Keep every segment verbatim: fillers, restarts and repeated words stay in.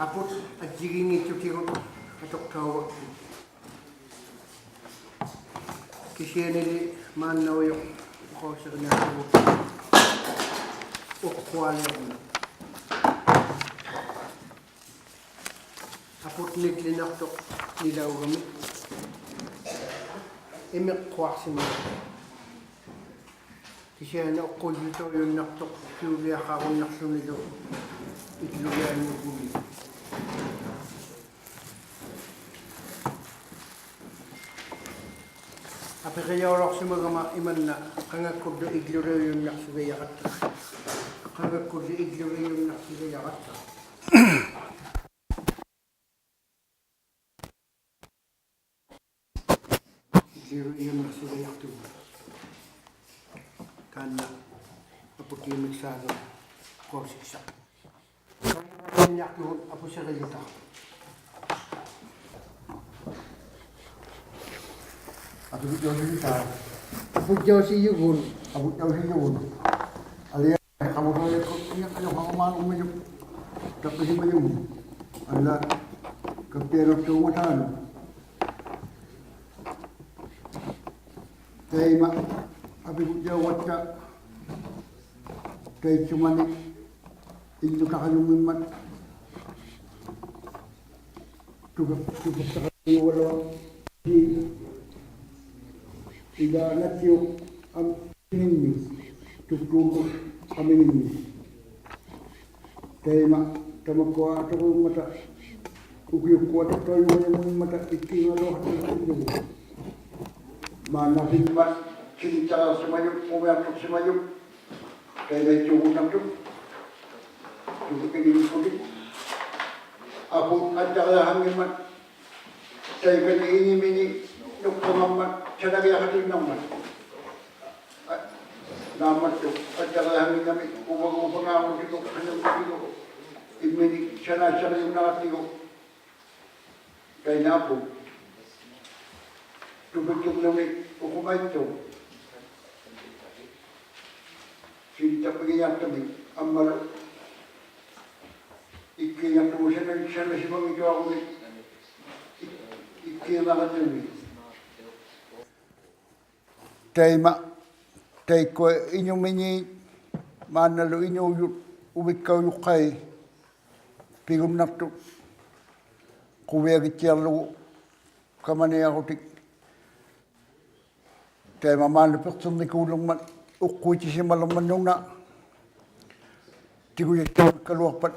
ᐊᐳᑦ ᐊᔾᔨᒋᙱᑦᓱᑎᒍᑦ ᐊᑐᖅᑕᐅᕙᒃᑯᑦ. ᑭᓯᐊᓂᓕ ᒫᓐᓇᐅᔪᖅ ᐅᖃᐅᓯᕆᓂᐊᖅᑐᒍᑦ ᐅᖅᑯᐊᓕᐅᕐᒥᒃ. ᐊᐳᑦ ᓂᒡᓕᓇᖅᑐᖅ ᓂᓚᐅᒐᒥᒃ ᐃᒥᖅᑯᐊᖅᓯᒪᔪᖅ. ᑭᓯᐊᓂ ᐅᖅᑯᔾᔪᑕᐅᔪᓐᓇᖅᑐᖅ ᑎᐅᓕᐊᖃᕈᓐᓇᖅᖢᓂᓗ ᐃᒡᓗᓕᐊᓅᒃᑯᓪᓗ. ᐊᐱᕆᔭᐅᓚᐅᖅᓯᒪᒐᒪ ᐃᒪᓐᓇ ᖃᖓᒃᑯᓪᓗ ᐃᒡᓗᓕᐅᔪᓐᓇᖅᓯᒐᔭᕋᑦᑕ. ᖃᖓᒃᑯᓪᓗ ᐃᒡᓗᓕᐅᔪᓐᓇᖅᓯᒐᔭᕋᑦᑕ. ᐃᒡᓗᓕᐅᔪᓐᓇᖅᓯᒐᔭᖅᑐᒍᑦ. ᑖᓐᓇ ᐊᐳᑎ ᒥᒃᓵᓗ ᑯᐊᓯᒃᓴᖅ. ᐊᐳᓯᕆᓗᑕ. ᐊᐳᔾᔭᐅᓯᔪᒍᑦ. ᐊᐳᔾᔭᐅᓯᔪᒍᑦ. ᐊᐳᔾᔭᐅᓯᔪᒍᑦ. ᐊᓕᐊ ᖃᒧᓴᕆᒃᑯᑦ ᐃᓚᖃᔪᖃᕈᒪᓗᒻᒥᔪᖅ. ᑕᐱᓯᒪᔪᒧᑦ. ᐊᓪᓛᑦ ᑲᑉᐱᐊᓗᑦᑕᐅᖓᑖᓄᑦ. ᑕᐃᒪ ᐊᐱᕈᔾᔭᐅᒐᑦᑕ ᑕᐃᑦᓱᒪᓂ ᐃᓪᓗᑕᖃᓗᖕᒥᒻᒪᑦ ᑐᑲ-, ᑐᑲᖅᑕᖃᓗᐊᓗᐊᖅ ᐃᓛ ᓇᑦᓯᐅᑉ ᐊᒻ ᓱᓂᓐᓂ ᑐᒃᑑᓪᓗ ᐊᒥᓂᓐᓂ. ᑕᐃᒪ ᑕᒪᒃᑯᐊ ᐊᑐᕈᖕᒪᑕ ᐅᑭᐅᒃᑯᐊ ᐊᑐᖅᑕᐅᔪᒪᔪᒻᒥᒻᒪᑕ ᐃᒃᑮᖓᓗᐊᖅᑕᖅ ᐃᓪᓗᒍ. ᒫᓐᓇ ᐱᓕᒫᑦ ᑭᓂᑦᑕᕋᖅᓯᒪᔪᑦ, ᖁᕕᐊᖅᑐᖅᓯᒪᔪᑦ, ᑕᐃᒪᐃᑦᓱᒍᓐᓇᖅᑐᖅ ᑐᑭᑭᓂᒃᑯᑎᒃ. ᐊᐳ ᐊᑦᑕᕆᐊᖃᙱᒻᒪᑦ ᑕᐃᑲᓂ ᐃᙱᒥᓂ ᓄᖅᑲᖓᒻᒪᑦ ᓴᓇᒋᐊᖃᑎᓐᓇᕐᒪᑦ. ᐊ, ᓈᒻᒪᑦᑐᖅ ᐊᑦᑕᕆᐊᖃᙱᓐᓇᒥ ᐅᕙᒍ ᐅᐸᖓᕈᑎᒍ ᖃᓄᕐᒪᑎᒍ ᐃᒻᒥᓂᒃ ᓴᓇ-, ᓴᓇᔭᐅᓐᓇᕋᑦᑎᒍ. ᑕᐃᓐᓇ ᐊᐳ ᑐᐱᑭᓪᓗᓂ ᐅᖁᒪᐃᑦᑐᖅ. ᓯᓂᑦᑕᐱᒋᔮᖅᑕᒥᒃ ᐊᒻᒪᓗ ᐃᒃᑮᖓᖅᑐᒍ ᓴᓇ-, ᓴᓇᓯᒪᙱᑦᑐᐊᕈᓂ ᐃᒃ-, ᐃᒃᑮᖓᖅᑐᒥᒃ. ᑕᐃᒪ, ᑕᐃᒃᑯᐊ ᐃᓄᒥᓃᑦ ᒫᓐᓇᓗ ᐃᓅᔪᑦ ᐅᕕᒃᑲᐅᔪᖅᑲᐃ ᐱᒍᓐᓇᖅᑐᑦ ᖁᕕᐊᒋᑦᓯᐊᕐᓗᒍ ᑲᒪᓂᐊᕈᑎᒃ. ᑕᐃᒪ ᒫᓐᓇ ᐱᖅᑎᕐᓂᑰᓕᕐᒪᑦ ᐅᖅᑰᔨᑦᓯᒪᓕᕐᒪᑦ ᓄᓇ ᑎᒍᔭᑦᑎᒃᑲᓗᐊᖅᐸᑦ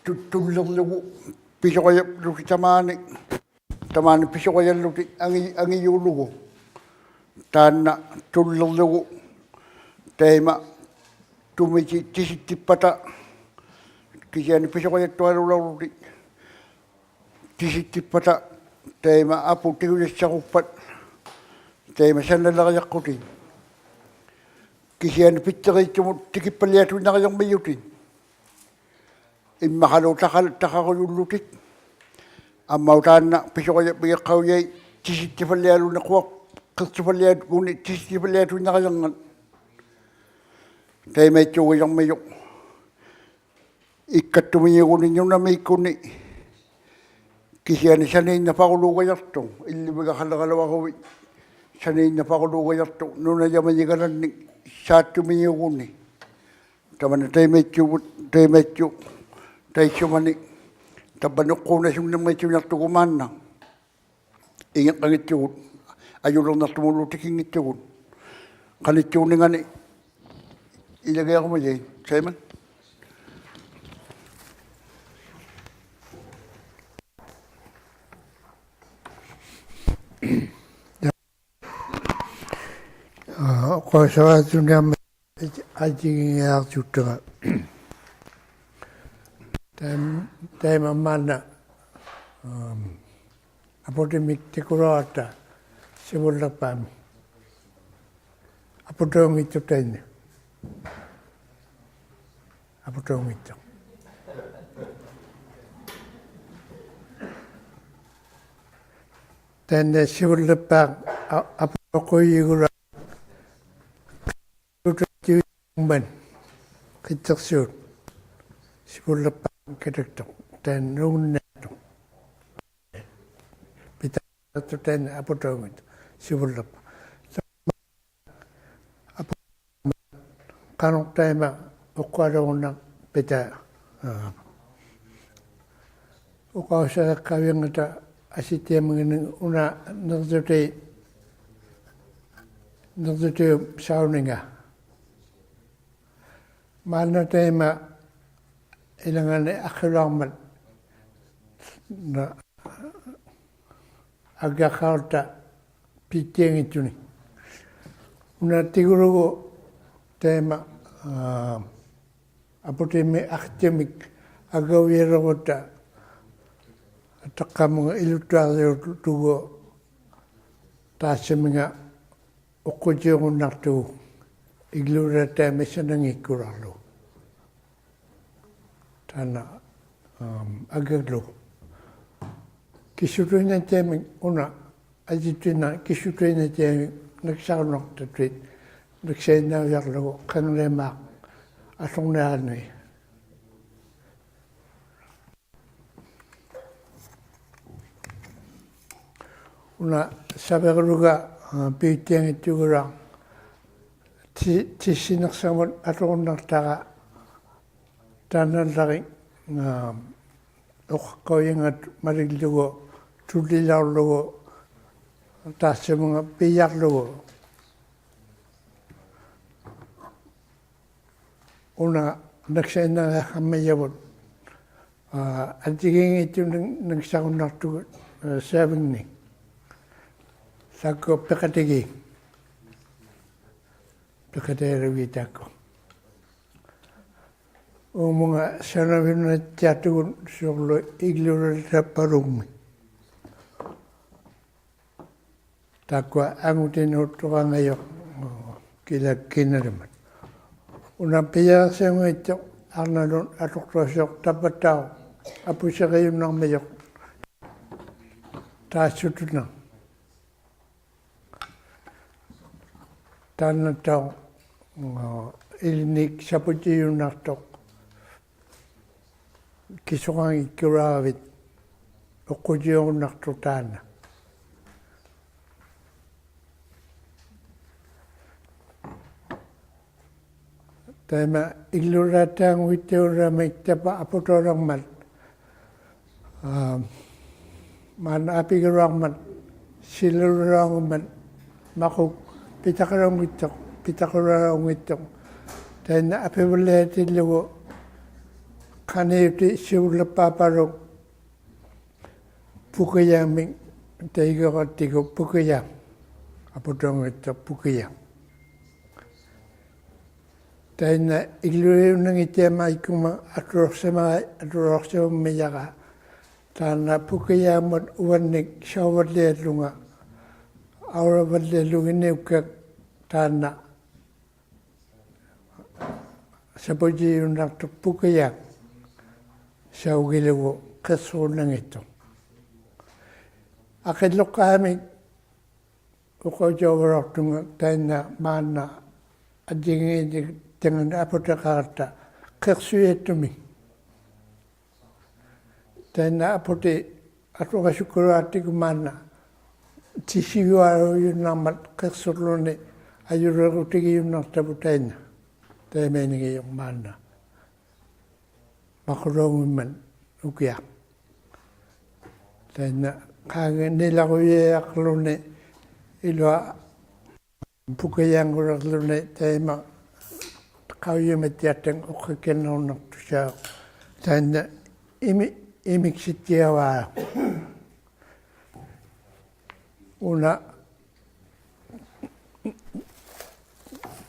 ᑐ-, ᑐᓪᓕᕐᓗᒍ ᐱᓱᕋᔭᓪᓗᑎᒃ ᑕᒫᓂ, ᑕᒫᓂ ᐱᓱᕋᔭᓪᓗᑎᒃ ᐊᖏ-, ᐊᖏᔫᓗᒍ. ᑖᓐᓇ ᑐᓪᓕᕐᓗᒍ ᑕᐃᒪ ᑐᒥᑎ ᑎᓯᑦᑎᑉᐸᑕ ᑭᓯᐊᓂ ᐱᓱᕋᔭᑦᑐᐊᓘᓚᐅᓪᓗᑎᒃ ᑎᓯᑦᑎᑉᐸᑕ ᑕᐃᒪ ᐊᐳ ᑎᒍᔭᑦᓴᕈᑉᐸᑦ ᑕᐃᒪ ᓴᓇᓪᓚᕆᔭᖅᑯᑎᒃ. ᑭᓯᐊᓂ ᐱᑦᑎᕆᑦᑐᒧᑦ ᑎᑭᑉᐸᓪᓕᐊᑐᐃᓐᓇᕆᔭᕐᒥᔪᑎᒃ. ᐃᒻᒪᖃᓗ ᑕᖃ-, ᑕᖃᕈᔪᓪᓗᑎᒃ. ᐊᒻᒪ ᐅᑖᓐᓇ ᐱᓱᕋᔭᕐᕕᒋᖅᑲᐅᔭᐃᑦ ᑎᓯᑦᑎᑉᐸᓪᓕᐊᓗᓐᓂ ᖁᐊᖅ ᕿᖅᑐᑉᐸᓪᓕᐊᓗᒍ ᑎᓯᑦᑎᑉᐸᓪᓕᐊᑐᐃᓐᓇᕆᔭᕐᖓᑦ. ᑕᐃᒪᐃᑦᑑᕆᔭᕐᒥᔪᖅ ᐃᒃᑲᑦᑐᒥᔪᒍᓂ ᓄᓇᒦᒃᑯᓂ ᑭᓯᐊᓂ ᓴᓃᓐᓇᐸᕈᓘᒐᔭᖅᑐᖅ, ᐃᓪᓕᕕᒐᖃᓕᕋᓗᐊᕈᕕᑦ ᓴᓃᓐᓇᐸᕈᓘᒐᔭᖅᑐᖅ ᓄᓇᔭᒥᓂᒐᓚᓐᓂᒃ ᓵᑦᑐᒥᔪᒍᓂ. ᑕᒪᓐᓇ ᑕᐃᒪᐃᑦᓱᕗᑦ, ᑕᐃᒪᐃᑦᓱ, ᑕᐃᑦᓱᒪᓂ ᑕᕝᕙᓂ ᐅᖅᑰᓇᓱᖕᓂᕐᒪᐃᑦᓱᓐᓇᖅᑐᒍ ᒫᓐᓇ. ᐃᖏᕐᕋᙱᑦᑐᒍᑦ, ᐊᔪᓕᕐᓇᖅᑐᒧᓪᓗ ᑎᑭᙱᑦᑐᒍᑦ. ᖃᓂᑦᑑᓂᖓᓂ ᐃᓚᒋᐊᕈᒪᔭᐃᑦ, ᓴᐃᒪᓐ. ᐋ, ᐅᖃᐅᓯᕋᓱᓂᐊᕐᒪᑦ ᐊᔾᔨᒋᙱᓚᐅᖅᑐᖅ. ᑕᐃᒻ-, ᑕᐃᒪ ᒫᓐᓇ, ᐊᒻ, ᐊᐳᑎᒥᒃ ᑎᑯᓗᐊᖅᑕ ᓯᕗᓪᓕᖅᐹᒥ. ᐊᐳᑑᙱᑦᑐᖅ ᑕᐃᓐᓇ. ᐊᐳᑑᙱᑦᑐᖅ. ᑕᐃᓐᓇ ᓯᕗᓪᓕᖅᐹᖅ ᐊ-, ᐊᐳᑑᖁᔨᒍᓗᐊᖅ ᓱᑐᑦᑎᐅᔪᖕᒪᑦ ᕿᑦᑎᖅᓲᑦ. ᓯᕗᓪᓕᖅᐹᖅ ᑲᑕᒃᑐᖅ. ᑕᐃᓐ ᓄᖑᓐᓂᐊᖅᑐᖅ. ᐱᑕ- ᑕᐃᓐ ᐊᐳᑕᐅᖏᑦ ᓯᕗᓪᓕᖅᐸᑦ. ᐊᐳ-, ᖃᓄᖅ ᑕᐃᒪ ᐅᖅᑯᐊᓘᖑᓐᓇᖅ ᐱᑕ, ᐋ, ᐅᖃᐅᓯᕆᖅᑲᐅᔪᖓᑕ ᐊᓯᑦᑎᐊᒻᒪᖕᓂᒃ ᐅᓇ ᓂᕐᔪᑎ, ᓂᕐᔪᑎᐅᑉ ᓴᐅᓂᖓ. ᒫᓐᓇ ᑕᐃᒪ ᐃᓚᖓᓂ ᐊᖅᑭᓗᐊᕐᒪᑦ ᓇ-, ᐊᒡᒐᖅᑲᐅᑕ ᐲᑦᑎᐊᙱᑦᑐᓂᒃ. ᐅᓇ ᑎᒍᓗᒍ ᑕᐃᒪ, ᐋ, ᐊᐳᑎᒥᒃ ᐊᕿᑦᑐᒥᒃ ᐊᒡᒐᐅᔭᓗᒍᑕ ᑕᖅᑲᒧᖓ ᐃᓗᑦᑐᐊᕆᐅᓪᓗᒍ ᑖᔅᓱᒥᖓ ᐅᖅᑯᓯᐅᖑᓐᓇᖅᑐᒍᑦ ᐃᒡᓗᓛᑦᑕᐃᒪ ᓴᓇᙱᒃᑯᓛᕐᓗᒍ. ᑖᓐᓇ, ᐊᒻ, ᐊᒡᒐᓗᒍ. ᑭᓱᑐᐃᓐᓇᑦᑎᐊᒥᒃ ᐅᓇ ᐊᔾᔨᑦᑐᐃᓐᓇᖅ ᑭᓱᑐᐃᓐᓇᑦᑎᐊᒥᒃ ᓇᒃᓴᕈᓐᓇᖅᑕᑐᐃᑦ ᓇᒃᓴᐃᓐᓇᐅᔭᕐᓗᒍ ᖃᓄᓕᒫᖅ ᐊᓱᕐᓂᐊᕐᓂ. ᐅᓇ ᓴᕕᕈᓗᒐ, ᐋ, ᐱᐅᑦᑎᐊᙱᑦᑐᒐᓗᐊᖅ ᑎ-, ᑎᔅᓯᓂᖅᓴᒧᑦ ᐊᑐᕈᓐᓇᖅᑕᕋ ᑖᓐᓇᓪᓚᕆᒃ, ᐋ, ᐅᖃᖅᑲᐅᔭᖓᑦ ᒪᓕᒡᓗᒍ, ᑐᓪᓕᓚᐅᕐᓗᒍ, ᑖᔅᓱᒧᖓ ᐱᔭᕐᓗᒍ. ᐅᓇ ᓇᒃᓴᐃᓐᓇᕆᐊᖃᕐᒥᔭᕗᑦ, ᐋ, ᐊᔾᔨᒌᙱᑦᑐᓂᒃ ᓇᒃᓴᕈᓐᓇᖅᑐᒍᑦ, ᐋ, ᓴᕕᖕᓂᒃ. ᓴᒃᑯ ᐱᖃᑎᒌᒃ. ᐱᖃᑎᐊᓗᒋᑦ ᑖᒃᑯ. ᐆᒧᖓ ᓴᓇᕕᓐᓇᑦᑎᐊᖅᑐᒍᑦ ᓲᕐᓗ ᐃᒡᓗᓛᑦᑕᑉᐸᓗᖕᒥᒃ. ᑖᒃᑯᐊ ᐊᖑᑎᓅᑦᑐᕌᖓᔪᖅ, ᕿᓚᒃᑭᓐᓇᓕᒻᒪᑦ. ᐅᓇ ᐱᔭᕇᓲᖑᙱᑦᑐᖅ ᐊᕐᓇᓄᑦ ᐊᑐᖅᑕᐅᓯᐅᖅ ᑕᑉᐸᑦᑕᐅᖅ ᐊᐳᓯᕆᔪᓐᓇᕐᒥᔪᖅ ᑖᑦᓱᑐᓇ. ᑖᓐᓇᑦᑕᐅᖅ, ᐋ, ᐃᓕᓐᓂᒃ ᓴᐳᔾᔨᔪᓐᓇᖅᑐᖅ ᑭᓱᖃᙱᒃᑯᓛᕋᕕᑦ ᐅᖅᑯᓯᐅᖑᓐᓇᖅᑐᖅ ᑖᓐᓇ. ᑕᐃᒪ ᐃᒡᓗᓛᑦᑕᐅᖑᕕᑦ ᑕᐅᓛᕐᒥᒃ ᑕᑉᐸ ᐊᐳᑕᐅᓛᕐᒪᑦ, ᐋ, ᒫᓐᓇ ᐊᐱᕆᓗᐊᕐᒪᑦ ᓯᓚᓗᓛᖑᒻᒪᑦ ᒪᕐᕉᒃ ᐱᑕᖃᓚᐅᙱᑦᑐᖅ, ᐱᑕᖃᓚᐅᙱᑦᑐᖅ. ᑕᐃᓐᓇ ᐊᐱᕙᓪᓕᐊᑎᓪᓗᒍ ᖃᓂᐅᑎ ᓯᕗᓪᓕᖅᐹᐸᓗᒃ ᐳᑭᔭᒥᒃ ᑕᐃᒎᖃᑎᒍ ᐳᑭᔭ. ᐊᐳᑕᐅᙱᑦᑐᖅ ᐳᑭᔭ. ᑕᐃᓐᓇ ᐃᒡᓗᐃᓐᓇᙱᑦᑎᐊᒻᒪᑦ ᐃᑯᒪ ᐊᑐᓗᖅᓯᒪ-, ᐊᑐᓗᖅᓯᒪᒻᒥᔭᕋ. ᑖᓐᓇ ᐳᑭᔭᒧᑦ ᐅᕙᓐᓂᒃ ᓴᐅᕙᓪᓕᐊᓪᓗᖓ, ᐊᐅᓚᕙᓪᓕᐊᓪᓗᖏᓐᓂᐅᒃᑲᒃ ᑖᓐᓇ ᓴᐳᔾᔨᔪᓐᓇᖅᑐᖅ ᐳᑭᔭ ᓴᐅᒋᓗᒍ ᕿᖅᓱᕈᓐᓇᙱᑦᑐᖅ. ᐊᕿᓪᓗᖅᑳᒥᒃ ᐅᖃᐅᔾᔭᐅᕙᓚᐅᖅᑐᖓ ᑕᐃᓐᓇ ᒫᓐᓇ ᐊᔾᔨᒌᓐᓂᖅᑎᖓᓂᒃ ᐊᐳᑎᖃᕋᑦᑕ ᕿᖅᓱᔭᑦᑐᒥᒃ. ᑕᐃᓐᓇ ᐊᐳᑎ ᐊᑐᕋᓱᒃᑯᓗᐊᖅᑎᒍ ᒫᓐᓇ ᑎᓯᔪᐊᓘᔪᓐᓇᕐᒪᑦ ᕿᖅᓱᕐᓗᓂ ᐊᔪᓕᕈᑎᒋᔪᓐᓇᖅᑕᕗᑦ ᑕᐃᓐᓇ. ᑕᐃᒪᐃᓂᖏᔪᖅ ᒫᓐᓇ. ᒪᑯᓚᐅᙱᒻᒪᑦ ᐅᑭᐊᖅ. ᑕᐃᓐᓇ ᖄᖏ ᓂᓚᖁᔭᔭᕐᓗᓂ ᐃᓗᐊ ᐳᑭᔭᙳᓕᕐᓗᓂ ᑕᐃᒪ ᖃᐅᔨᒪᑦᑎᐊᑦᑕᖅ ᐅᖃᒃᑲᓐᓂᕈᓐᓇᖅᑐᓴᖅ. ᑕᐃᓐᓇ ᐃᒥ-, ᐃᒥᒃᓯᑦᑎᐊᕙᓗᒃ. ᐅᓇ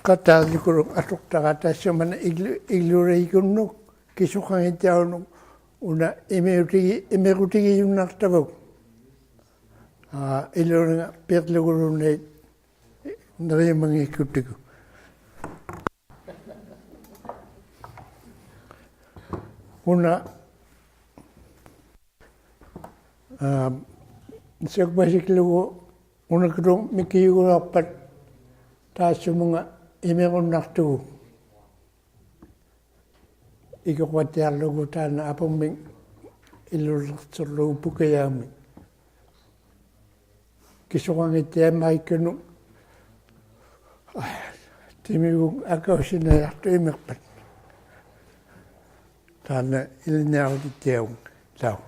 ᖃᑖᓕᑯᓗᒃ ᐊᑐᖅᑕᕋ ᑕᐃᔅᓱᒪᓂ ᐃᒡᓗ-, ᐃᒡᓗᓕᒃᑯᓐᓄᒃ ᑭᓱᖃᙱᑦᑎᐊᕈᓄᒃ ᐅᓇ ᐃᒥᕈᑎᒋ-, ᐃᒥᕈᑎᒋᔪᓐᓇᖅᑕᕗᒃ. ᐋ, ᐃᓗᓕᖓ ᐱᕐᓗᒍᓗᓂ ᓂᕆᒪᙱᒃᑯᑦᑎᒍ. ᐅᓇ, ᐋ, ᓴᒃᐸᓯᒃᓗᒍ ᐅᓇᑯᓗᒃ ᒥᑭᔪᒍᓗᐊᖅᐸᑦ ᑖᔅᓱᒧᖓ ᐃᒥᕈᓐᓇᖅᑐᒍ. ᐃᑯᖅᐸᑦᑎᐊᕐᓗᒍ ᑖᓐᓇ ᐊᐳᒻᒥᒃ ᐃᓗᓕᖅᓱᕐᓗᒍ ᐳᑲᔭᒥᒃ. ᑭᓱᕋᙱᑦᑎᐊᒻᒪᐃᒃᑯᓄᒃ ᑎᒥᒍᑦ ᐊᑲᐅᓯᓇᔭᖅᑐᖅ ᐃᒥᖅᐸᑦ. ᑖᓐᓇ ᐃᓕᓐᓂᐊᕈᑎᑦᑎᐊᕗᖅ ᑕᐅᖅ.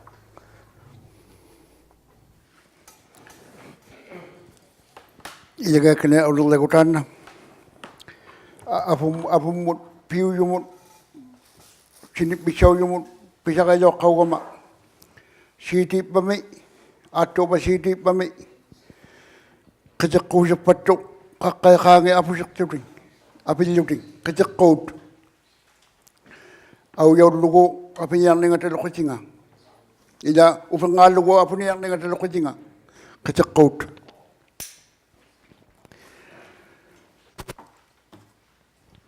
ᐃᓚᒑᒃᑭᓇ ᐅᓕᕐᓚᒍ ᑖᓐᓇ. ᐊ-, ᐊᐳᒻ-, ᐊᐳᒻᒧᑦ, ᐱᐅᔪᒧᑦ, ᓯᓂᒃᐱᒃᓴᐅᔪᒧᑦ ᐱᓴᕆᔭᐅᖅᑲᐅᒐᒪ. ᓰᑏᑉᐸᒥ, ᐋᑦᑐᐊᕙ ᓰᑏᑉᐸᒥ, ᕿᑎᖅᑰᓯᖅᐸᑦᑐᖅ, ᖃᖅᑲᐃᖅᑳᖏᑦ ᐊᐳᓯᖅᖢᑎᒃ, ᐊᐱᓪᓗᑎᒃ, ᕿᑎᖅᑰᑦ. ᐊᐅᔭᐅᓪᓗᒍ ᐊᐱᓂᐊᕐᓂᖓᑕᓗ ᕿᑎᖓ. ᐃᓛ ᐅᐱᕐᖔᓪᓗᒍ ᐊᐱᓂᐊᕐᓂᖓᑕᓗ ᕿᑎᖓ. ᕿᑎᖅᑰᑦ.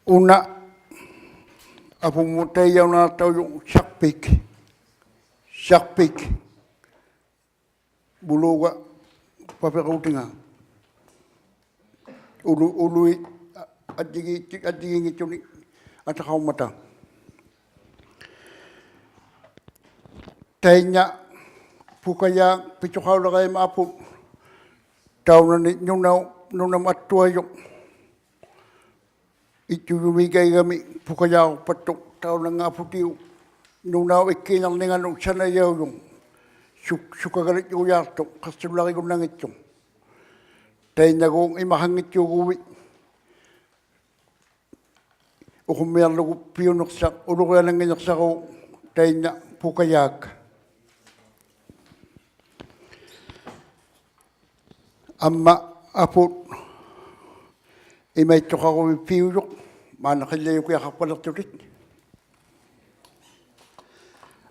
ᐅᓇ ᐊᐳᒻᒧᑦ ᑕᐃᔭᐅᓇᖅᑕᐅᔪᖅ ᓴᖅᐱᒃ. ᓴᖅᐱᒃ. ᒧᓪᓗᒐ ᐸᐱᕈᑎᖓ. ᐅᓗ-, ᐅᓗᐃᑦ ᐊ-, ᐊᔾᔨᒌ-, ᐊᔾᔨᒌᙱᑦᑐᓂᒃ ᐊᑕᖃᐅᒻᒪᑕ. ᑕᐃᓐᓇ ᐳᑲᔮᖅ ᐱᑐᖃᐅᓕᕋᐃᒻᒪᑦ ᐊᐳᑦ ᑕᐅᓇᓂ ᓄᓇᐅᑉ, ᓄᓇᒧᑦ ᐊᑦᑐᐊᔪᖅ. ᐃᑦᓱᔪᒦᒐᐃᒐᒥ ᐳᑲᔮᕈᖅᐸᑦᑐᖅ ᑕᐅᓇᙵᑦ ᐊᐳᑎᐅᑉ ᓄᓇᐅᑉ ᐃᒃᑮᓇᕐᓂᖓᓄᑦ ᓴᓇᔭᐅᔪᖅ ᓱᒃ-, ᓱᑲᒐᓚᔾᔪᔮᖅᑐᖅ ᖃᖅᓱᓪᓚᕆᒍᓐᓇᙱᑦᑐᖅ. ᑕᐃᓐᓇᒎᖅ ᐃᒪᖃᙱᑦᑑᒎᖅ ᐅᖁᒻᒥᐊᕐᓗᒍ ᐱᐅᓂᖅᓴᖅ ᐅᓗᕆᐊᓇᙱᓐᓂᖅᓴᕉᖅ ᑕᐃᓐᓇ ᐳᑲᔮᒃ. ᐊᒻᒪ ᐊᐳᑦ ᐃᒪᐃᑦᑐᖃᕈᕕᑦ ᐱᐅᔪᖅ ᒫᓐᓇ ᕿᓪᓚᔪᑭᐊᖃᖅᐸᓕᖅᑐᑎᒃ.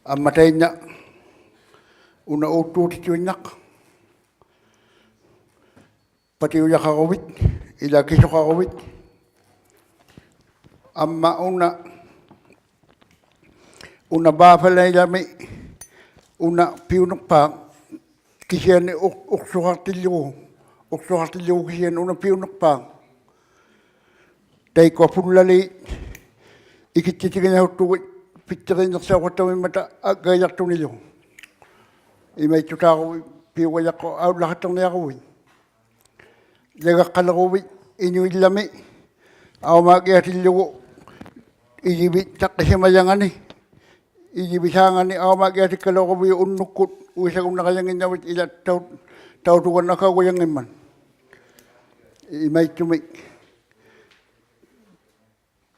ᐊᒻᒪ ᑕᐃᓐᓇ ᐅᓇ ᐆᑦᑑᑎᑐᐃᓐᓇᖅ. ᐸᑎᐅᔭᖃᕈᕕᑦ, ᐃᓛ ᑭᓱᖃᕈᕕᑦ. ᐊᒻᒪ ᐅᓇ, ᐅᓇ ᕚᕙᓚᐃᓚᒥ, ᐅᓇ ᐱᐅᓂᖅᐹᖅ, ᑭᓯᐊᓂ ᐅᖅ-, ᐅᖅᓱᖃᖅᑎᓪᓗᒍ, ᐅᖅᓱᖃᖅᑎᓪᓗᒍ ᑭᓯᐊᓂ ᐅᓇ ᐱᐅᓂᖅᐹᖅ. ᑕᐃᒃᑯᐊ ᐳᓪᓚᓖᑦ ᐃᑭᑦᑎᑎᒋᓇᓱᑦᑐᒍᑦ ᐱᑦᑎᕆᓐᓂᖅᓴᐅᖃᑦᑕᕐᒥᒻᒪᑕ ᐊᒡᒐᔭᖅᑐᓂᓗ. ᐃᒪᐃᑦᑐᑖᕈᕕᑦ ᐱᐅᒐᔭᖅᑯᖅ ᐊᐅᓪᓚᖃᑦᑕᕐᓂᐊᕈᕕᑦ. ᓇᒐᖅᑲᓕᕈᕕᑦ ᐃᓄᐃᓪᓚᒥ ᐊᐅᒪᒋᐊᑎᓪᓗᒍ ᐃᔨᕕᑦ ᑕᖅᑭᓯᒪᔭᖓᓂ, ᐃᔨᕕᑦ ᓵᖓᓂ ᐊᐅᒪᒋᐊᑎᒃᑲᓗᐊᕈᕕᐅᒃ ᐅᓐᓄᒃᑯᑦ ᐅᐃᓴᒍᓐᓇᕋᔭᙱᓐᓇᕕᑦ ᐃᓛ ᑕᐅ-, ᑕᐅᑐᒐᓐᓇᑲᐅᒐᔭᙱᒻᒪᑦ. ᐃᒪᐃᑦᑐᒥᒃ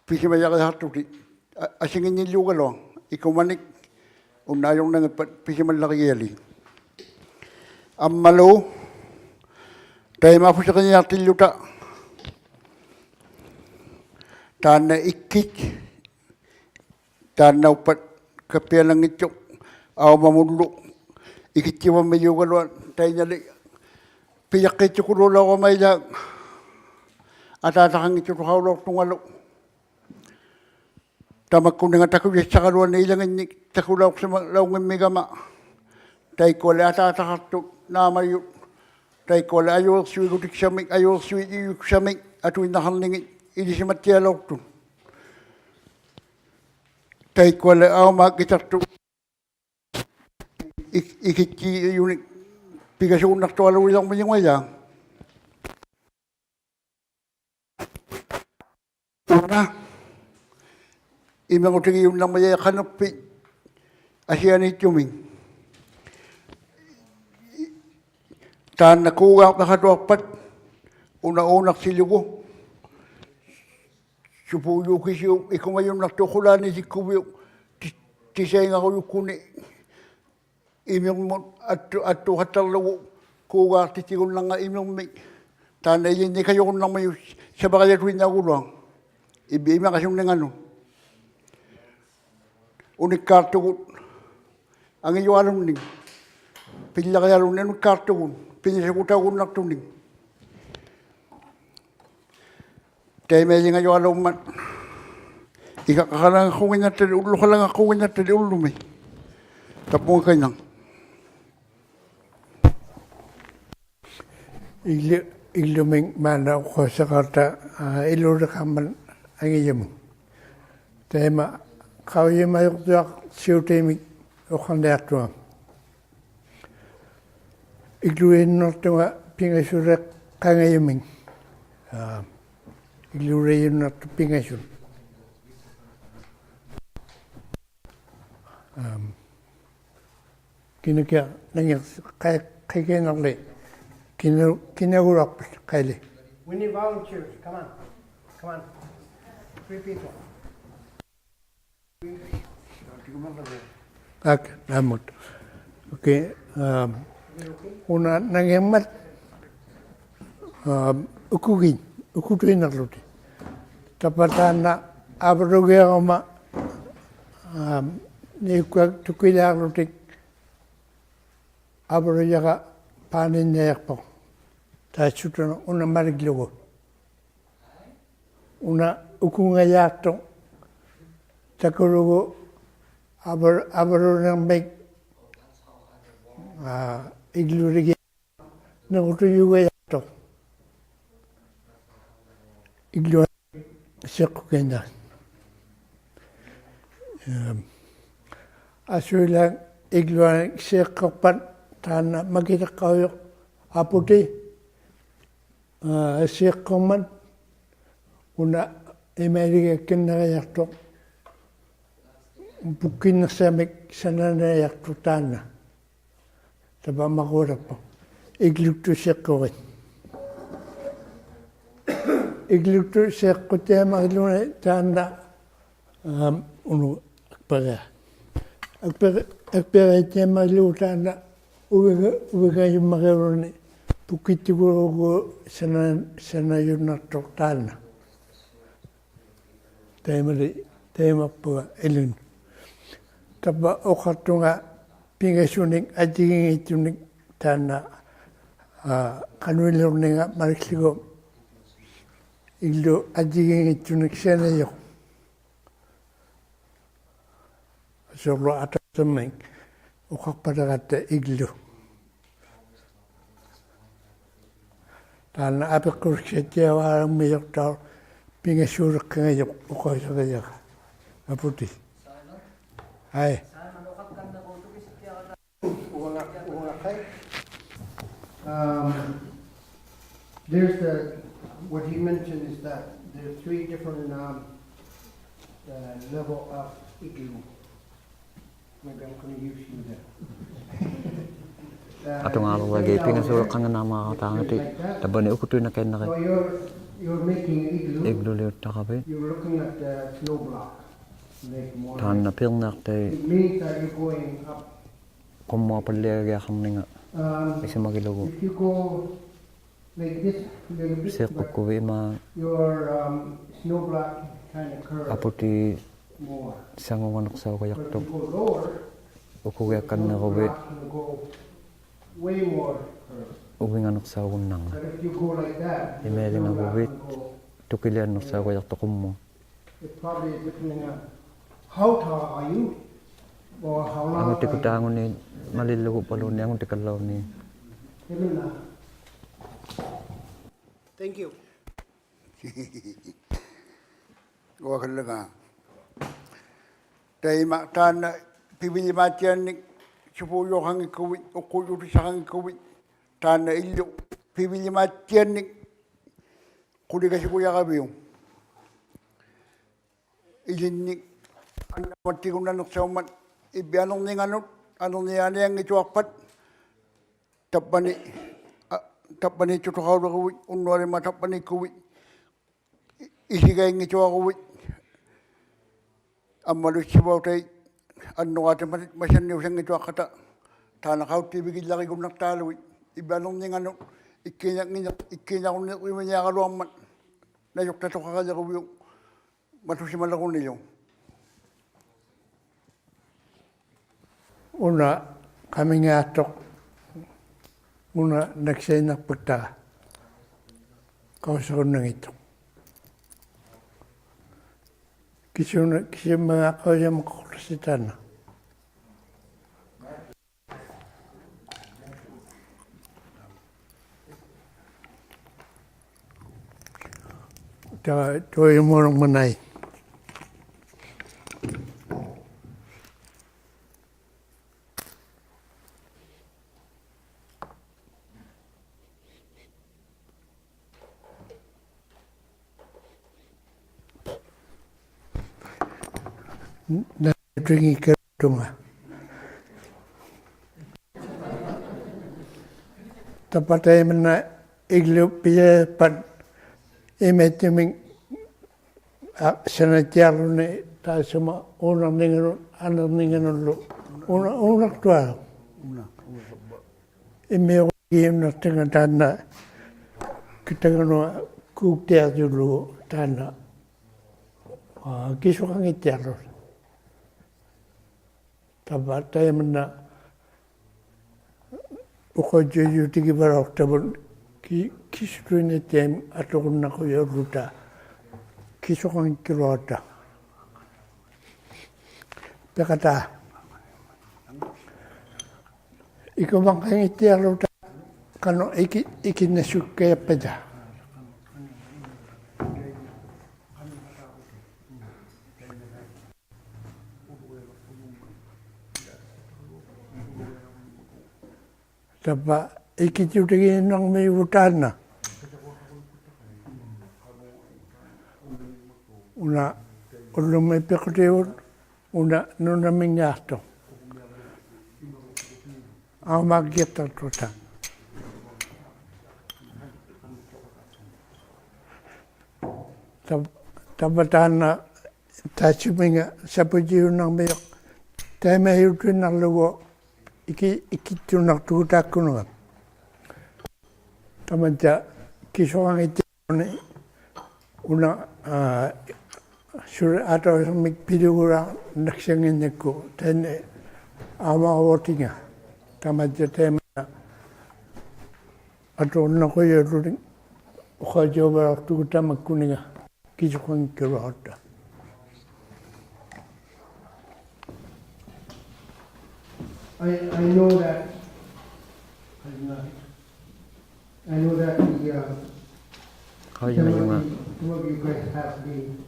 ᐱᓯᒪᔭᕆᓴᖅᑐᑎᒃ. ᐊ-, ᐊᓯᖏᓐᓂᓪᓘᒐᓗᐊᖅ. ᐃᑯᒪᓂᒃ ᐅᓇ ᐊᔪᕐᓇᙱᑉᐸᑦ ᐱᓯᒪᓪᓚᕆᒋᔭᓖᑦ. ᐊᒻᒪᓗ ᑕᐃᒪ ᐊᐳᓯᕆᓂᐊᖅᑎᓪᓗᑕ ᑖᓐᓇ ᐃᒃᑭᑦ ᑖᓐᓇᐅᑉᐸᑦ ᑲᑉᐱᐊᓇᙱᑦᑐᖅ ᐊᐅᒪᒧᓪᓗ ᐃᑭᑦᑎᕙᒻᒥᔫᒐᓗᐊᑦ ᑕᐃᓐᓇᓕ ᐱᔭᖅᑮᑦᑐᑯᓘᓚᐅᕋᒪ ᐃᓛ ᐊᑖᑕᖃᙱᑦᑐᑐᖃᐅᓚᐅᖅᑐᖓᓗ. ᑕᒪᒃᑯᓂᖓ ᑕᑯᔭᒃᓴᕋᓗᐊᓂ ᐃᓚᖏᓐᓂᒃ ᑕᑯᓚᐅᖅᓯᒪᓚᐅᙱᒻᒥᒐᒪ. ᑕᐃᒃᑯᐊᓕ ᐊᑖᑕᖃᖅᑐᑦ ᓈᒪᔪᑦ. ᑕᐃᒃᑯᐊᓕ ᐊᔪᕆᖅᓱᐃᒍᑎᒃᓴᒥᒃ, ᐊᔪᕆᖅᓱᐃᔪᒃᓴᒥᒃ ᐊᑐᐃᓐᓇᖃᕐᓂᖏᑦ ᐃᓕᓯᒪᑦᑎᐊᓚᐅᖅᑐᑦ. ᑕᐃᒃᑯᐊᓕ ᐊᐅᒪᒃᑭᑕᖅᑐᑦ ᐃᒃ-, ᐃᑭᑦᑎᔪᓂᒃ ᐱᒐᓱᒍᓐᓇᖅᑐᐊᓘᓕᕐᒥᔪᖓ ᐃᓛ. ᐅᓇ ᐃᒥᕈᑎᒋᔪᓐᓇᕐᒥᔭᐃᑦ ᖃᓄᖅᐱᑦ ᐊᓯᐊᓃᑦᑐᒥᒃ. ᑖᓐᓇ ᑰᒑᖅᑕᖃᑐᐊᖅᐸᑦ ᐅᓇ ᐆᓇᖅᓯᓗᒍ. ᓱᐴᔫᑭᓯᐅᑉ ᐃᑯᒪᔪᓐᓇᖅᑐᖅ ᖁᓛᓃᑦ ᑎᒃᑯᕕᐅᒃ ᑎ-, ᑎᓴᐃᖓᕈᔪᒃᑯᓂ ᐃᒥᕐᒧᑦ ᐊᑦᑐ-, ᐊᑦᑐᖃᑦᑕᕐᓗᒍ ᑰᒑᖅᑎᑦᑎᒍᓐᓇᕐᖓᑦ ᐃᒥᕐᒥᒃ. ᑖᓐᓇ ᐃᓕᓐᓂᒃ ᑲᔪᕈᓐᓇᕐᒥᔪᑦ ᓴᐸᕋᔭᑐᐃᓐᓇᐅᒍᓗᐊᖅ. ᐃᕝᕕᑦ ᐃᒥᕋᓱᓐᓂᖓᓄᑦ. ᐅᓂᒃᑳᖅᑐᒍᑦ ᐊᖏᔪᐊᓗᓐᓂᒃ. ᐱᓪᓚᕆᐊᓗᓐᓂᒃ ᐅᓂᒃᑳᖅᑐᒍᑦ. ᐱᓂᓱᒍᑕᐅᒍᓐᓇᖅᑐᓂᒃ. ᑕᐃᒪᐃᓕᖓᔪᐊᓘᒻᒪᑦ ᐃᒐᖅᑲᖃᓚᖓᖁᙱᓐᓇᑦᑕᓕ ᐅᓪᓗᖃᓚᖓᖁᙱᓐᓇᑦᑕᓕ ᐅᓪᓗᒥ. ᑕᑉᐳᖓᑲᐃᓐᓇᖅ. ᐃᓗ-, ᐃᓗᒥᒃ ᒫᓐᓇ ᐅᖃᐅᓯᖃᖅᑕ, ᐋ, ᐃᓗᓕᖃᕐᒪᑦ ᐊᖏᔪᒥᒃ. ᑕᐃᒪ ᖃᐅᔨᒪᔪᖅᑐᐊᖅ ᓯᐅᑎᒥᒃ ᐅᖃᓐᓂᐊᖅᑐᖓ. ᐃᒡᓗᓕᔪᓐᓇᖅᑐᖓ ᐱᖓᓱᓕᖅᑲᖓᔪᒥᒃ. ᐋ, ᐃᒡᓗᓕᔪᓐᓇᖅᑐᖅ ᐱᖓᓱᑦ. ᐋ, ᑭᓇᑭᐊᖅ ᓇᖏᑦ ᖃᐃ-, ᖃᐃᑲᐃᓐᓇᕐᓕ? ᑭᓇ-, ᑭᓇᐅᓗᐊᖅᐸᑦ ᖃᐃᓕ? We need volunteers. Come on. Come on. Three people. ᐋᒃ, ᓈᒻᒧᑦ. Okay, ᐋᒻ, ᐅᓇ ᓇᖏᕐᒪᑦ, ᐋᒻ, ᐅᑯᒋᑦ, ᐅᑯᑐᐃᓐᓇᕐᓗᑎᒃ. ᑕᕝᕙ ᑖᓐᓇ ᐊᕙᓗᒋᐊᕈᒪ, ᐋᒻ, ᓂᐅᒃᑲᒃ ᑐᑭᓕᐊᕐᓗᑎᒃ, ᐊᕙᓗᔭᕋ ᐹᓃᓐᓂᐊᖅᐳᖅ. ᑕᐃᔅᓱᑐᓄ ᐅᓇ ᒪᓕᒡᓗᒍ. ᐅᓇ ᐅᑯᖓᔮᖅᑐᖅ ᑕᑯᓗᒍ ᐊᕙ-, ᐊᕙᓗᓂᕐᒥᒃ, ᐋ, ᐃᒡᓗᓕᒋ ᓂᕈᑐᔫᒐᔭᖅᑐᖅ. ᐃᒡᓗ ᓯᖅᑯᑭᓐᓇᖅ. ᐊᓱᐃᓛᒃ ᐃᒡᓗᐊᓂᒃ ᓯᖅᑯᖅᐸᑦ ᑖᓐᓇ ᒪᑭᑕᖅᑲᐅᔪᖅ ᐊᐳᑎ, ᐋ, ᓯᖅᑯᕐᒪᑦ ᐅᓇ ᐃᒪᐃᓕᒋᐊᒃᑭᓐᓂᕆᔭᖅᑐᖅ ᐳᒃᑭᓐᓂᖅᓴᒥᒃ ᓴᓇᓂᐊᖅᑐᖅ ᑖᓐᓇ. ᑕᕝᕙ ᒪᕐᕈᐊᓕᖅᐳᖅ. ᐃᒡᓗᒃᑐᑦ ᓯᖅᑯᕆᑦ. ᐃᒡᓗᒃᑐᑦ ᓯᖅᑯᑦᑎᐊᒪᕆᓪᓗᓂ ᑖᓐᓇ, ᐋᒻ, ᐅᓄ ᐊᒃᐱᕆᐊ. ᐊᒃᐱᕆ-, ᐊᒃᐱᕆᑦᑎᐊᒪᕆᓪᓗᒍ ᑖᓐᓇ ᐅᕕᖓ-, ᐅᕕᖓᔪᒻᒪᕆᐅᓗᓂ ᐳᒃᑭᑦᑐᒍᓗᒍ ᓴᓇ-, ᓴᓇᔪᓐᓇᖅᑐᖅ ᑖᓐᓇ. ᑕᐃᒪᓕ-, ᑕᐃᒪᒃᐳᖓ ᐃᓗᓐ. ᑕᕝᕙ ᐅᖃᖅᑐᖓ ᐱᖓᓱᓂᒃ ᐊᔾᔨᒌᙱᑦᑐᓂᒃ ᑖᓐᓇ, ᐋ, ᖃᓄᐃᓕᐅᕐᓂᖓ ᒪᓕᒃᖢᒍ ᐃᒡᓗ ᐊᔾᔨᒌᙱᑦᑐᓂᒃ ᓯᓇᔪᖅ. ᓲᕐᓗ ᐊᑕᐅᓯᕐᒥᒃ ᐅᖃᖅᐸᑕᕋᑦᑕ ᐃᒡᓗ. ᑖᓐᓇ ᐊᐱᖅᑯᓕᒃᓴᑦᑎᐊᕙᓪᓚᒻᒥᔪᖅᑕᐅᖅ ᐱᖓᓲᓕᖅᑲᖓᔪᖅ ᐅᖃᐅᓯᕆᔭᕋ. ᐊᐳᑎ. ᐊᐃ. ᐅᕙᖓ-, ᐅᕙᖓᖃᐃ. Um, there's the, what he mentioned is that there's three different, um, uh, level of igloo. Maybe I'm gonna use you there. Uh, ᐊᑐᖓᓗᐊᖅ ᐱᖓᓲᓕᖅᑲᖓᓐᓂᕐᒪᑦ ᐊᑖᖓᑎ, ᑕᕝᕙᓂ ᐅᑯᑐᐃᓐᓇᑲᐃᓐᓇᕆᑦ. So you're, you're making an igloo. ᐃᒡᓗᓕᐅᑦᑕᕋᕕᑦ. You're looking at the snow block. Like more. ᑖᓐᓇ ᐱᕐᓂᐊᖅᑕᐃᑦ. It means that you're going up. ᖁᒻᒧᐊᖅᐸᓪᓕᐊᒋᐊᖃᕐᓂᖓ. Um, ᐃᓱᒪᒋᓗᒍ. If you go like this, little bit, but ᓯᖅᑯᒃᑯᕕᑦ ᐃᒫᒃ. Your, um, snow block kinda curves more. ᐊᐳᑎ ᓴᖑᖓᓄᖅᓴᐅᒐᔭᖅᑐᖅ. But if you go lower, ᐅᑯᒋᐊᒃᑲᓐᓂᕈᕕᑦ. The snow block will go way more curves. ᐅᕕᖓᓄᖅᓴᐅᒍᓐᓇᕐᒪᑦ. But if you go like that, the snow block will go. ᐃᒪᐃᓕᖓᒍᕕᑦ ᑐᑭᓕᐊᓐᓄᖅᓴᐅᒐᔭᖅᑐᖅ ᖁᒻᒧᑦ. It probably is depending on how tall are you or how long are you. ᐊᖑᑎᒃᑯᑦ ᑖᖑᓂ ᒪᓕᓪᓗᒍ ᐸᓗᓐᓂ ᐊᖑᑎᑲᓪᓚᐅᓐᓂ. Even now. Thank you. ᐅᐊᑲᓪᓚᖓ. ᑕᐃᒪ ᑖᓐᓇ ᐱᕕᓕᒫᑦᑎᐊᓐᓂᒃ ᓱᐳᔪᖃᙱᒃᑯᕕᑦ, ᐅᖅᑰᔾᔪᑎᓴᖃᙱᒃᑯᕕᑦ, ᑖᓐᓇ ᐃᓪᓗ ᐱᕕᓕᒫᑦᑎᐊᓐᓂᒃ ᖁᓕᒐᓱᒍᔭᕋᕕᐅᒃ. ᐃᓕᓐᓂᒃ ᐊᓐᓇᒪᑦᑎᒍᓐᓇᓐᓂᖅᓴᐅᒻᒪᑦ ᐃᕝᕕᑦ ᐊᓂᕐᓂᖓᓄᑦ, ᐊᓂᕐᓂᐊᓂᐊᙱᑐᐊᖅᐸᑦ, ᑕᑉᐹᓂ, ᐊ, ᑕᑉᐹᓃᑦᑐᑐᖃᐅᓕᕈᕕᑦ, ᐅᓐᓄᐊᓕᒫᑦ ᑕᑉᐹᓃᒃᑯᕕᑦ, ᐃ-, ᐃᓯᒐᐃᙱᑐᐊᕈᕕᑦ, ᐊᒻᒪᓗ ᐃᑦᓯᕙᐅᑕᐃᑦ ᐊᓐᓄᕌᑎᒪᑦ ᒪᑦᓴᓐᓂᐅᓴᙱᑐᐊᖅᑲᑕ, ᑖᓐᓇ ᖃᐅᑦᑎᕕᒋᓪᓚᕆᒍᓐᓇᖅᑖᓗᐃᑦ, ᐃᕝᕕᑦ ᐊᓂᕐᓂᖓᓄᑦ, ᐃᒃᑮᓇ-, ᐃᒃᑮᓇᕈᓐᓃᕆᒥᓂᐊᕋᓗᐊᕐᒪᑦ, ᓇᔪᖅᑕᑐᖃᕋᓕᕈᕕᐅᒃ, ᒪᑐᓯᒪᓕᕈᓂᓗ. ᐅᓇ ᖃᒥᖓᑦᑐᖅ, ᐅᓇ ᓇᒃᓯᓇᖅᐸᒃᑕ, ᖃᐅᓯᕈᓐᓇᙱᑦᑐᖅ. ᑭᓱᓇ, ᑭᓱᒥᖓ ᖃᐅᔨᒪᒃᑯᖅ ᑕᐃᓐᓇ. ᑕ-, ᑐᐃᒧᓗᒻᒪᓇᐃ. ᓇᓪᓕᐅᑎᙱᒃᑲᓪᓗᖓ. ᑕᕝᕙ ᑕᐃᒪᓐᓇ ᐃᒡᓗ ᐱᔭᕆᐊᖅᐸᑦ ᐃᒪᐃᑦᑐᒥᒃ, ᐋ, ᓴᓇᑦᑎᐊᕐᓗᓂ ᑖᔅᓱᒪ ᐆᓇᕐᓂᖓᓄᑦ, ᐊᓂᕐᓂᖓᓄᓪᓗ, ᐆᓇ-, ᐆᓇᕐᑐᐊᓗᒃ. ᐃᒻᒥᐅᕆᒃᑭᔪᓐᓇᖅᑕᖓ ᑖᓐᓇ ᑭᑕᖓᓄᐊ ᑰᒃᑎᐊᕐᔪᓪᓗᒍ ᑖᓐᓇ, ᐋ, ᑭᓱᖃᙱᑦᑎᐊᕐᓗᒃ. ᑕᕝᕙ ᑕᐃᒪᓐᓇ ᐅᖃᐅᔾᔭᐅᔪᑎᒋᕙᓚᐅᖅᑕᕗᑦ ᑭ-, ᑭᓱᑐᐃᓐᓇᑦᑎᐊᖅ ᐊᑐᕈᓐᓇᖁᔭᐅᓪᓗᑕ ᑭᓱᖃᙱᒃᑲᓗᐊᕋᑦᑕ. ᐱᖃᑖ. ᐃᑯᒪᖃᙱᑦᑎᐊᕐᓗᑕ ᖃᓄᖅ ᐃᑭ-, ᐃᑭᓐᓇᓱᒃᑲᔭᑉᐸᑕ. ᑕᕝᕙ ᐃᑭᔾᔪᑎᒋᓐᓇᕐᒥᔪᒍᑦ ᑖᓐᓇ. ᐅᓇ ᐅᓪᓗᒥ ᐱᖁᑎᔪᒍᑦ, ᐅᓇ ᓄᓇᒥᙶᖅᑐᖅ. ᐊᐅᒪᒋᐊᑦᑕᖅᑐᑕ. ᑕᕝ-, ᑕᕝᕙ ᑖᓐᓇ ᑖᔅᓱᒥᖓ ᓴᐳᔨᐅᓐᓇᕐᒥᔪᖅ, ᑕᐃᒪᐃᔪᑐᐃᓐᓇᕐᓗᒍ ᐃᑭ-, ᐃᑭᑦᑐᓇᖅᑐᒍᑦ ᑖᒃᑯᓄᖓ. ᑕᒪᓐᑕ ᑭᓱᖃᙱᑦᑎᐊᕐᓗᓂ ᐅᓇ, ᐋ, ᓱᓕ ᐊᑕᐅᓯᕐᒥᒃ ᐱᓕᕈᓛᕐᓇᒃᓴᙱᓐᓇᒃᑯ ᑕᐃᓐᓇ ᐊᒻᒪ ᐅᑎᖓ. ᑕᒪᓐᑕ ᑕᐃᒪᓐᓇ ᐊᑐᕈᓐᓇᖁᔭᐅᓪᓗᓂ ᐅᖃᐅᔾᔭᐅᕙᓚᐅᖅᑐᒍᑦ ᑕᒪᒃᑯᓂᖓ ᑭᓱᖃᙱᒃᑲᓗᐊᕋᑦᑕ. I, I know that, I know that the, uh, ᖃᐅᔨᒪᔪᖓ. Some of you, some of you guys have been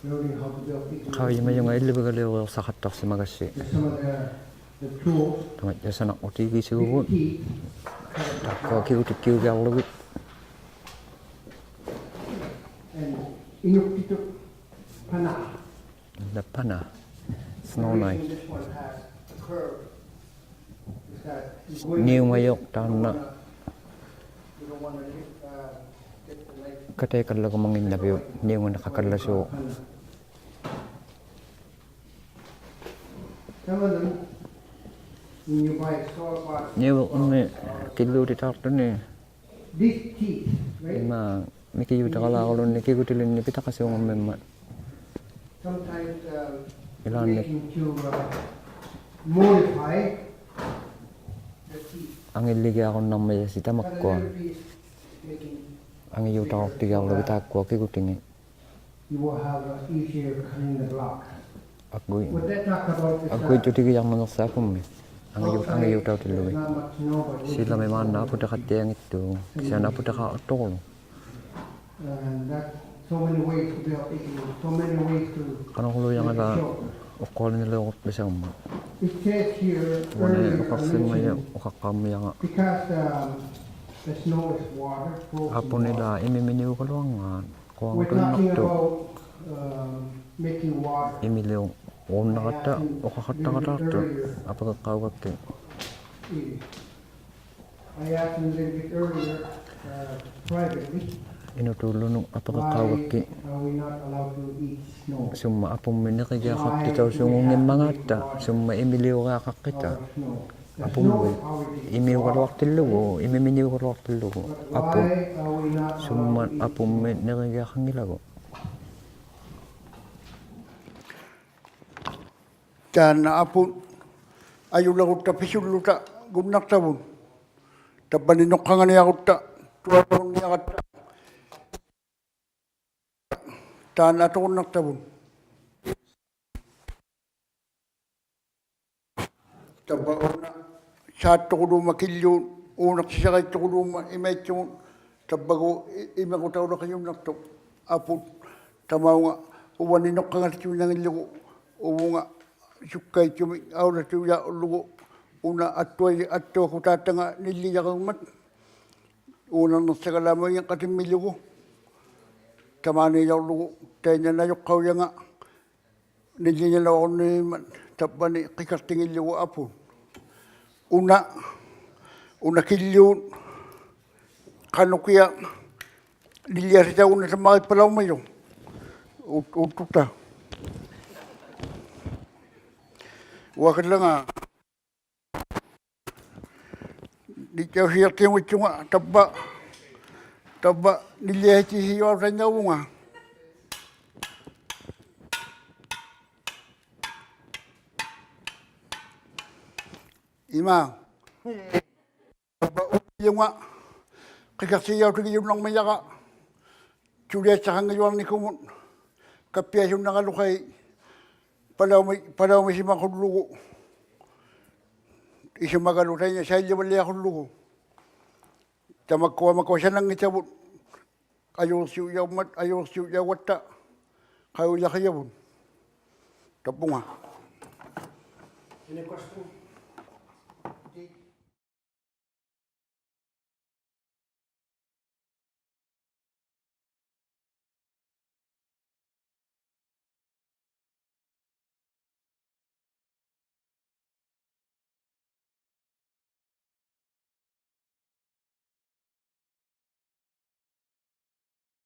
learning how to build picnic. ᖃᐅᔨᒪᔪᖓ ᐃᓪᓗᕕᒐᓕᐅᕆᐅᖅᓴᖃᑦᑕᖅᓯᒪᒐᔅᓯ. Some of the, the tools. ᑕᒪ-, ᔭᓴᓇᕐᕈᑎᒋᓲᕗᑦ. ᑖᒃᑯᐊ ᑭᒍᑎᒃᑭᐅᒋᐊᕐᓗᒋᑦ. And ᐃᓄᒃᑎᑐᑦ ᐸᓇ. The ᐸᓇ. Snow knife. The reason this one has a curve is that you're going like this, you don't wanna, you don't wanna, uh, get the knife. ᓂᐅᖅ ᑲᑕᐃᑲᓪᓚᒍᒪᙱᓐᓇᕕᐅᒃ, ᓂᐅᖓ ᓇᖃᑲᓪᓚᓲᖅ. Some of them, when you buy a store bought ᓂᐅᕐᒥᒃ ᑭᓪᓗᑎᑖᖅᑐᓂ. These teeth, right? ᐃᒫᒃ ᒥᑭᔪᑎᕋᓛᕈᓗᓐᓂᒃ ᑭᒍᑎᓕᓐᓂᒃ ᐱᑕᖃᓲᖑᒻᒥᒻᒪᑦ. Sometimes, um, ᐃᓛᓐᓂᒃ making to, uh, modify the teeth. ᐊᖏᓪᓕᒋᐊᕈᓐᓇᕐᒥᔭᓯ ᑕᒪᒃᑯᐊ. Cut a little piece, making ᐊᖏᔪᑕᐅᑎᒋᐊᕐᓗᒋᑦ ᑖᒃᑯᐊ ᑭᒍᑎᖏᑦ. You will have, uh, easier cutting the block. ᐊᒡᒍᐃ-, what they talk about is, uh, ᐊᒡᒍᐃᑦᑐᑎᒋᔭᕐᓂᖏᖅᓴᖅ ᐊᐳᒻᒥ. ᐊᖏᔪ-, outside, ᐊᖏᔪᑕᐅᑎᓪᓗᒋᑦ. There's not much snow, but we can ᓯᓚᒥ ᒫᓐᓇ ᐊᐳᑎᖃᑦᑎᐊᙱᑦᑐᖅ. ᑭᓯᐊᓂ ᐊᐳᑎᖃᖅᑐᑯᓗᒃ. And that's so many ways to build picnic, so many ways to make it show. ᖃᓄᑯᓗᓕᐊᖓᓛᒃ ᐅᖅᑯᐊᓕᓐᓂᓕᐅᕈᕐᓕᓴᐅᒻᒪᑦ. It says here, ᐅᓇ earlier I ᓄᖃᖅᓯᒻᒪᔪᑦ mentioned, ᐅᖃᖅᑲᒻᒥᐊᖓ. Because, um, the snow is water, frozen water. ᐊᐳᓐᓂᓛᒃ ᐃᒥᒥᓂᐅᒐᓗᐊᕐᖔᑦ. We're talking about, um, making water. ᐃᒥᓕᐅᕈᓐᓇᕋᑦᑕ ᐅᖃᖃᑦᑕᕋᑖᖅᑐᖅ ᐊᐱᕆᖅᑲᐅᒐᒃᑭᑦ. I asked him a little bit earlier, uh, privately, ᐃᓄᑑᓪᓗᓄᒃ ᐊᐱᕆᖅᑲᐅᒐᒃᑭᑦ. Why are we not allowed to eat snow? ᓱᒻᒪᑦ ᐊᐳᒻᒥᒃ ᓂᕆᒋᐊᖃᖅᑎᑕᐅᓲᖑᙱᒻᒪᖔᑦᑕ, ᓱᒻᒪᑦ ᐃᒥᓕᐅᕆᐊᖃᖅᑭᑕ. ᐊᐳᒻᒥᒃ ᐃᒥᐅᒐᓗᐊᖅᑎᓪᓗᒍ, ᐃᒥᒥᓂᐅᒐᓗᐊᖅᑎᓪᓗᒍ. ᐊᐳᒻᒪᑦ ᐊᐳᒻᒥᒃ ᓂᕆᒋᐊᖃᙱᓚᒍ. ᑖᓐᓇ ᐊᐳᑦ ᐊᔪᓚᒍᑦᑕ ᐱᓱᓪᓗᑕ ᒍᓐᓇᖅᑕᕗᑦ. ᑕᑉᐹᓂ ᓄᖅᑲᖓᓂᐊᕈᑦᑕ ᑐᐊᓗᓐᓂᐊᕋᑦᑕ. ᑖᓐᓇ ᐊᑐᕈᓐᓇᖅᑕᕗᑦ. ᑕᕝᕙ ᐅᓇ ᓵᑦᑐᑯᓘᒻᒪᑦ ᑭᓪᓗᑦ, ᐆᓇᖅᓯᓴᕆᑦᑐᑯᓘᒻᒪᑦ ᐃᒪᐃᑦᓱᒧᑦ, ᑕᕝᕙᒎᖅ ᐃ-, ᐃᒥᕈᑕᐅᓚᐅᖅᓯᔪᓐᓇᖅᑐᖅ ᐊᐳᑦ. ᑕᒪᐅᖓ ᐅᕙᓂ ᓄᖅᑲᖓᓕᑦᑐᐃᓐᓇᙱᓪᓗᒍ, ᐅᕗᖓ ᓱᒃᑲᐃᑦᓱᒥᒃ ᐊᐅᓚᑦᑐᔮᕐᓗᒍ, ᐅᓇ ᐊᑦᑐᐊ-, ᐊᑦᑐᐊᖁᑖᑦᑕᖓ ᓂᓪᓕᔭᕆᒻᒪᑦ. ᐆᓇᕐᓂᖅᓴᒐᓛᒧᑦ ᐃᖏᕐᕋᑎᒻᒥᓗᒍ. ᑕᒫᓃᓚᐅᕐᓗᒍ ᑕᐃᓐᓇ ᓇᔪᖅᑲᐅᔭᖓ ᓂᓪᓕᖕᓂᓚᐅᕈᓐᓃᒻᒪᑦ ᑕᕝᕙᓂ ᕿᑲᖅᑎᖏᓪᓗᒍ ᐊᐳᑦ. ᐅᓇ, ᐅᓇ ᑭᓪᓗᑦ ᖃᓄᖅᑭᐊᖅ ᓂᓪᓕᐊᓯᑕᐅᓐᓇᖅ ᑕᒪᕆᒃᐸᓚᐅᕐᒥᔪᖅ. ᐅᑦ-, ᐅᑦᑐᑕ. ᐅᐊᑲᓪᓚᖓ. ᓂᔾᔭᐅᓯᔭᖅᑎᐅᙱᑦᓱᖓ ᑕᕝᕙ, ᑕᕝᕙ ᓂᓪᓕᐊᓯᔾᔨᓴᐅᓐᓇᕐᓚᐅᕗᖓ. ᐃᒫᒃ. ᑕᕝᕙ ᐅᓪᓗᖓ ᕿᑲᖅᑎᒋᔭᐅᑎᒋᔪᓐᓇᕐᒥᔭᕋ ᓱᓕᐊᑦᓴᖃᙱᔪᐊᕐᓂᑯᒧᑦ ᑲᑉᐱᐊᓱᓐᓇᕋᓗᖃᐃ ᐸᓚᐅᒥ-, ᐸᓚᐅᒥᓯᒪᕈᓪᓗᒍ ᐃᓱᒪᒐᓗ ᑕᐃᓐᓇ ᓴᐃᓪᓕᕙᓪᓕᐊᕈᓪᓗᒍ. ᑕᒪᒃᑯᐊ ᒪᑯᐊ ᓴᓇᙱᑕᕗᑦ ᐊᔪᕐᓯᐅᔭᐅᒻᒪᑦ, ᐊᔪᕐᓯᐅᔭᐅᒐᑦᑕ ᖃᐅᔨᓚᕿᔭᕗᑦ. ᑕᕝᕗᖓ. Any question?